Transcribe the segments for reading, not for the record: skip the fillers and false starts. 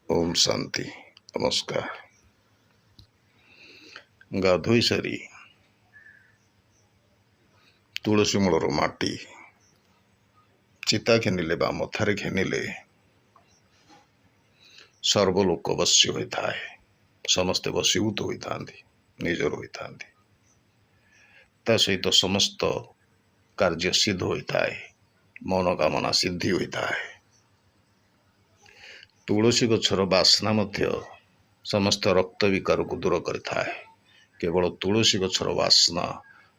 ଓମ୍ ଶାନ୍ତି, ନମସ୍କାର। ଗାଧୋଇ ସାରି ତୁଳସୀ ମୂଳର ମାଟି ଚିତା ଘେନିଲେ ବା ମଥାରେ ଘେନିଲେ ସର୍ବଲୋକ ବଶ୍ୟ ହୋଇଥାଏ। ସମସ୍ତେ ବଶୀଭୂତ ହୋଇଥାନ୍ତି, ନିଜର ହୋଇଥାନ୍ତି। ତା ସହିତ ସମସ୍ତ କାର୍ଯ୍ୟ ସିଦ୍ଧ ହୋଇଥାଏ, ମନୋକାମନା ସିଦ୍ଧି ହୋଇଥାଏ। ତୁଳସୀ ଗଛର ବାସ୍ନା ମଧ୍ୟ ସମସ୍ତ ରକ୍ତ ବିକାରକୁ ଦୂର କରିଥାଏ। କେବଳ ତୁଳସୀ ଗଛର ବାସ୍ନା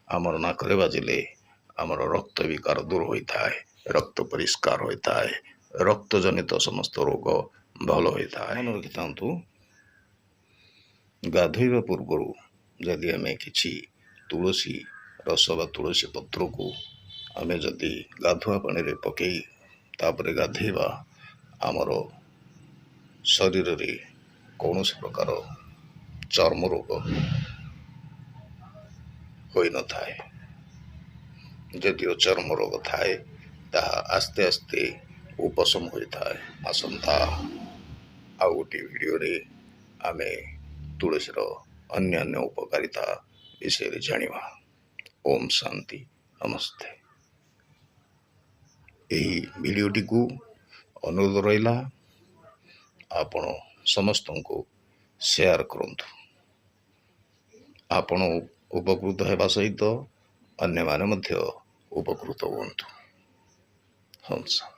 ଆମର ନାକରେ ବାଜିଲେ ଆମର ରକ୍ତ ବିକାର ଦୂର ହୋଇଥାଏ, ରକ୍ତ ପରିଷ୍କାର ହୋଇଥାଏ, ରକ୍ତଜନିତ ସମସ୍ତ ରୋଗ ଭଲ ହୋଇଥାଏ। ମନେ ରଖିଥାନ୍ତୁ, ଗାଧୋଇବା ପୂର୍ବରୁ ଯଦି ଆମେ କିଛି ତୁଳସୀ ରସ ବା ତୁଳସୀ ପତ୍ରକୁ ଆମେ ଯଦି ଗାଧୁଆ ପାଣିରେ ପକାଇ ତାପରେ ଗାଧୋଇବା, ଆମର ଶରୀରରେ କୌଣସି ପ୍ରକାର ଚର୍ମ ରୋଗ ହୋଇନଥାଏ। ଯଦିଓ ଚର୍ମ ରୋଗ ଥାଏ, ତାହା ଆସ୍ତେ ଆସ୍ତେ ଉପଶମ ହୋଇଥାଏ। ଆସନ୍ତା ଆଉ ଗୋଟିଏ ଭିଡ଼ିଓରେ ଆମେ ତୁଳସୀର ଅନ୍ୟାନ୍ୟ ଉପକାରିତା ବିଷୟରେ ଜାଣିବା। ଓମ୍ ଶାନ୍ତି, ନମସ୍ତେ। ଏହି ଭିଡ଼ିଓଟିକୁ ଅନୁରୋଧ ରହିଲା, ଆପଣ ସମସ୍ତଙ୍କୁ ସେୟାର କରନ୍ତୁ। ଆପଣ ଉପକୃତ ହେବା ସହିତ ଅନ୍ୟମାନେ ମଧ୍ୟ ଉପକୃତ ହୁଅନ୍ତୁ। ହଂସ।